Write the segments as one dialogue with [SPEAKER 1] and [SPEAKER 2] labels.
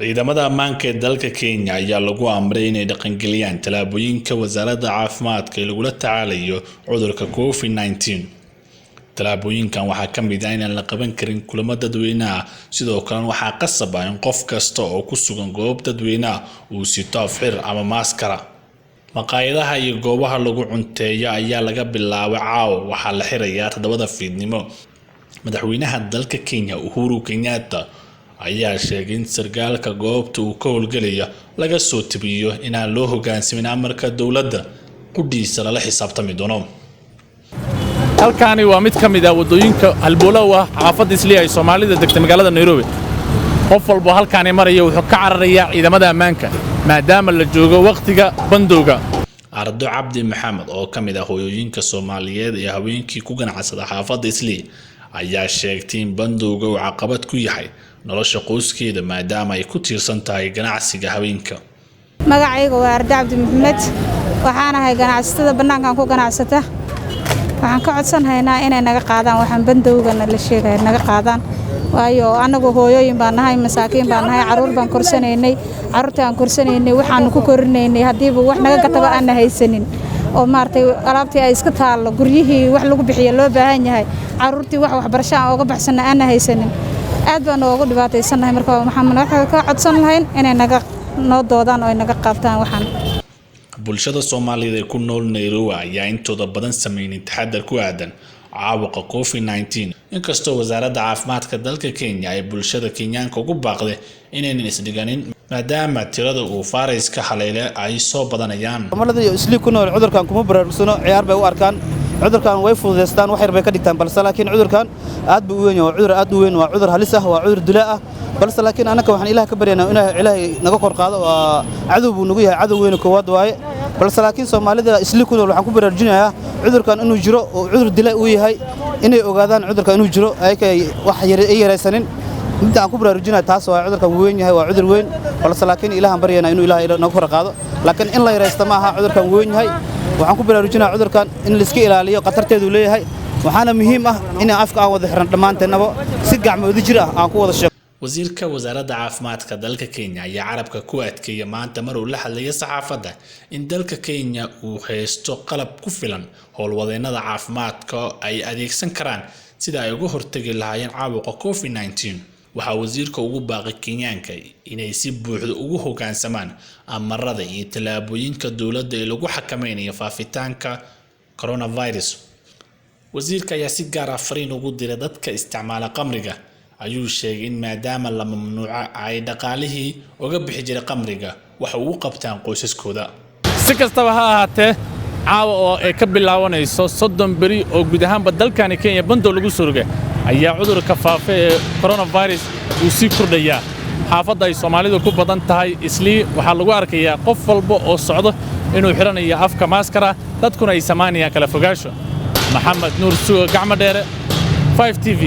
[SPEAKER 1] Ciidamada ammaanka ee dalka Kenya ayaa lagu amray inay dhaqangeliyaan tallaabooyinka wasaaradda caafimaadka ee lagula tacaalayo cudurka COVID-19. Tallaabooyinkan waxaa ka mid ah inaan la qaban karin kulamo dadweyne ah, sidoo kalena waxaa qasab ah in qof kasta oo ku sugan goob dadweyne ah uu sito afxir ama maaskara. Maqaayadaha iyo goobaha lagu cunteeyo ayaa laga bilaabay caawa waxaa la xirayaa 7da fiidnimo. Madaxweynaha dalka Kenya Uhuru Kenyatta ayaa sheegay in sarkaalka goobta uu ka howlgelaya laga soo tabiyo inaan loo hoggaansamin amarka dowladda, qudhiisa lala xisaabtami doono.
[SPEAKER 2] Halkaani waa mid ka mid ah waddooyinka halbowlaha u ah xaafadda Islii ay Soomaalida degta magaalada Nairobi. Qof walbo halkaani maraya wuxuu ka cararayaa ciidamada ammaanka, maadaama la joogo wakhtiga bandowga.
[SPEAKER 1] Ardo Cabdi Maxamed oo ka mid ah hooyooyinka Soomaaliyeed ee haweenkii ku ganacsada xaafadda Islii ayaa sheegtay in bandowga uu caqabad ku yahay nolosha qoyskeeda, maadaama ay ku tiirsan tahay ganacsiga haweenka.
[SPEAKER 3] Magacayga waa Ardo Cabdi Maxamed, waxaan ahay ganacsatada bannaankan ku ganacsata. Waxaan ka codsanhaynaa inay naga qaadaan waxaan bandowgana la sheegaya naga qaadaan, waayo annagu hooyooyin baan nahay, masaakiin baan nahay, carruur baan korsanaynay. Carruurta aan korsanaynay waxaanu ku korinaynay haddiiba wax naga gataba aanna haysanin, oo maaragtay alaabtii ay iska taallo, guryihii wax lagu bixiyo loo baahan yahay, carruurtii wax waxbarasho aan ooga baxsanna aanna haysanin, aad baan oogu dhibaataysannahay. Marka waxaan ka codsan lahayn inay naga noo doodaan oo ay naga qaabtaan waxaan.
[SPEAKER 1] Bulshada Soomaaliyeed ee ku nool Nairobi ayaa intooda badan sameynin taxadar ku aadan caabuqa COVID-19, inkastoo wasaaradda caafimaadka dalka Kenya ay bulshada Kenyaanka ugu baaqday inaynan isdhiganin, maadaama tirada uu fayraska haleele ay soo badanayaan.
[SPEAKER 4] Soomaalida iyo Islii ku nool cudurkan kuma baraarugsano, ciyaar bay u arkaan. Cudurkan way fududaystaan, wax yar bay ka dhigtaan, balse laakiin cudurkan aad buu u weyn yahay. Waa cudur aad u weyn, waa cudur halis ah, waa cudur dilaa ah. Balse laakiin annaka waxaan Ilaah ka baryaynaa inuu Ilaahay naga kor qaado. Waa cadow buu nagu yahay, cadow weyn koowaad waaye. Balse laakiin Soomaalida Islii ku nool waxaan ku baraarujinayaa cudurkan inuu jiro oo cudur dila uu yahay, inay ogaadaan cudurkan inuu jiro, ayakay wax ay yaraysanin. Midda aan ku baraarujinaya taas waa cudurkan weyn yahay, waa cudur weyn. Balse laakiin Ilaahan baryaynaa inuu Ilaahay naga kor qaado, laakiin in la yaraysta ma aha. Cudurkan weyn yahay, waxaan ku baraarujinayaa cudurkan in la iska ilaaliyo, khatarteedu leeyahay. Waxaana muhiim ah in afka aan wada xiran dhammaanteennaba, si gacmooda jir ah aan ku wada sheego.
[SPEAKER 1] Wasiirka wasaaradda caafimaadka dalka Kenya ayaa carabka ku adkeeyay maanta mar uu la hadlayay saxaafadda in dalka Kenya uu haysto qalab ku filan howlwadeennada caafimaadka ay adeegsan karaan sida ay uga hortagi lahaayeen caabuqa COVID-19. Waxaa wasiirka ugu baaqay Kenyaanka inay si buuxda ugu hoggaansamaan amarada iyo tallaabooyinka dowladda ee lagu xakameynayo faafitaanka coronavirus. Wasiirka ayaa si gaar ah fariin ugu diray dadka isticmaala qamriga. Ayuu sheegay in maadaama la mamnuuca ay dhaqaalihii uga bixi jiray qamriga waxa uu qabtaan qoysaskooda.
[SPEAKER 2] Si kastaba ha ahaatee, caawa oo ay ka bilaabanayso 30 beri oo guud ahaanba dalkani Kenya bandow lagu soo rogay, ayaa cudurka faafa ee coronavirus uu sii kordhayaa. Xaafadda ay Soomaalidu ku badan tahay Islii waxaa lagu arkayaa qof walba oo socdo inuu xidhanayo afka maaskara, dadkuna ay samaynayaan kala fogaasho. Maxamed Nuur Sugo, Gacmo Dheere, 5 TV,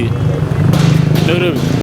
[SPEAKER 2] Nairobi.